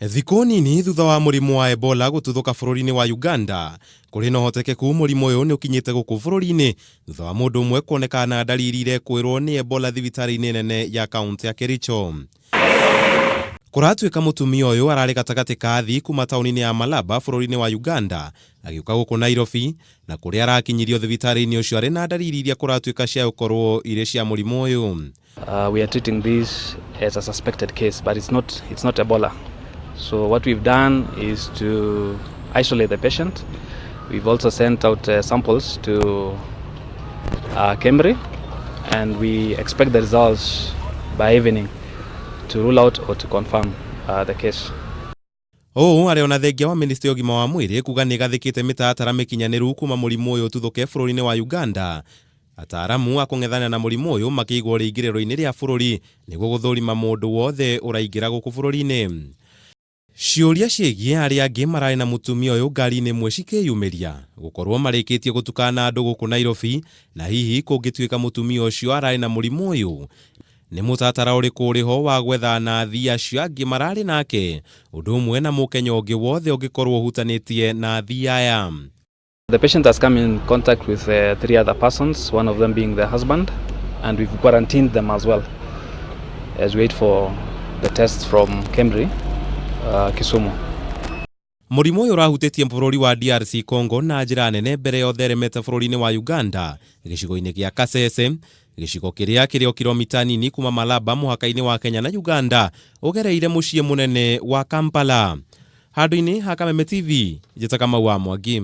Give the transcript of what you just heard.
Thikũ nini thutha wa mũrimũ wa Ebola gũtuthũka bũrũri-inĩ wa Uganda, kũrĩ na ũhotekeku mũrimũ ũyũ nĩ ũkinyĩte gũkũ bũrũri-inĩ thutha wa mũndũ ũmwe kuonekana na ndariri irekwĩrwo nĩ Ebola thibitarĩ-inĩ nene ya kaũntĩ ya Kericho. Kũratuĩka mũtumia ũyũ ararĩ gatagatĩ ka athii kuma taũni-inĩ ya Malaba bũrũri-inĩ wa Uganda agĩũka gũkũ Nairobi na kũrĩa arakinyirio thibitarĩ-inĩ ũcio arĩ na ndariri iria kũratuĩka cia gũkorwo irĩ cia mũrimũ ũyũ. We are treating this as a suspected case, but it's not Ebola. So what we've done is to isolate the patient. We've also sent out samples to KEMRI, and we expect the results by evening to rule out or to confirm the case. Ũũ arĩ ona thengia wa ministry ya ũgima wa mwĩrĩ kuga nĩ ĩgathĩkĩte mĩtaratara mĩkinyanĩru kuma mũrimũ ũyũ ũtuthũke bũrũri-inĩ wa Uganda. Ataaramu a kũng'ethana na mũrimũ ũyũ makĩigwo rĩingĩrĩro-inĩ rĩa bũrũri nĩguo gũthũrima mũndũ wothe ũraingĩra gũkũ bũrũri-inĩ. Ciũria ciĩgiĩ arĩa angĩ mararĩ na mũtumia ũyũ ngari-inĩ ĩmwe cikĩyumĩria gũkorwo marĩkĩtie gũtukana andũ gũkũ Nairobi, na hihi kũngĩtuĩka mũtumia ũcio ararĩ na mũrimũ ũyũ, nĩ mũtaratara ũrĩkũ ũrĩho wa gwetha na athii acio angĩ mararĩ nake, ũndũ ũmwe na mũkenya ũngĩ wothe ũngĩkorwo ũhutanĩtie na athii aya? The patient has come in contact with three other persons, one of them being the husband, and we've quarantined them as well as we wait for the tests from KEMRI, Kisumu. Mũrimũ ũyũ ũrahutĩtie bũrũri wa DRC Congo na njĩra nene mbere ya ũtheremete bũrũri-inĩ wa Uganda gĩcigo-inĩ gĩa Kasese, gĩcigo kĩrĩa kĩrĩ o kilomita nini kuma Malaba mũhaka-inĩ wa Kenya na Uganda ũgereire mũciĩ mũnene wa Kampala. Handũ-inĩ ha Kameme TV, njĩtaga Kamau wa Mwangi.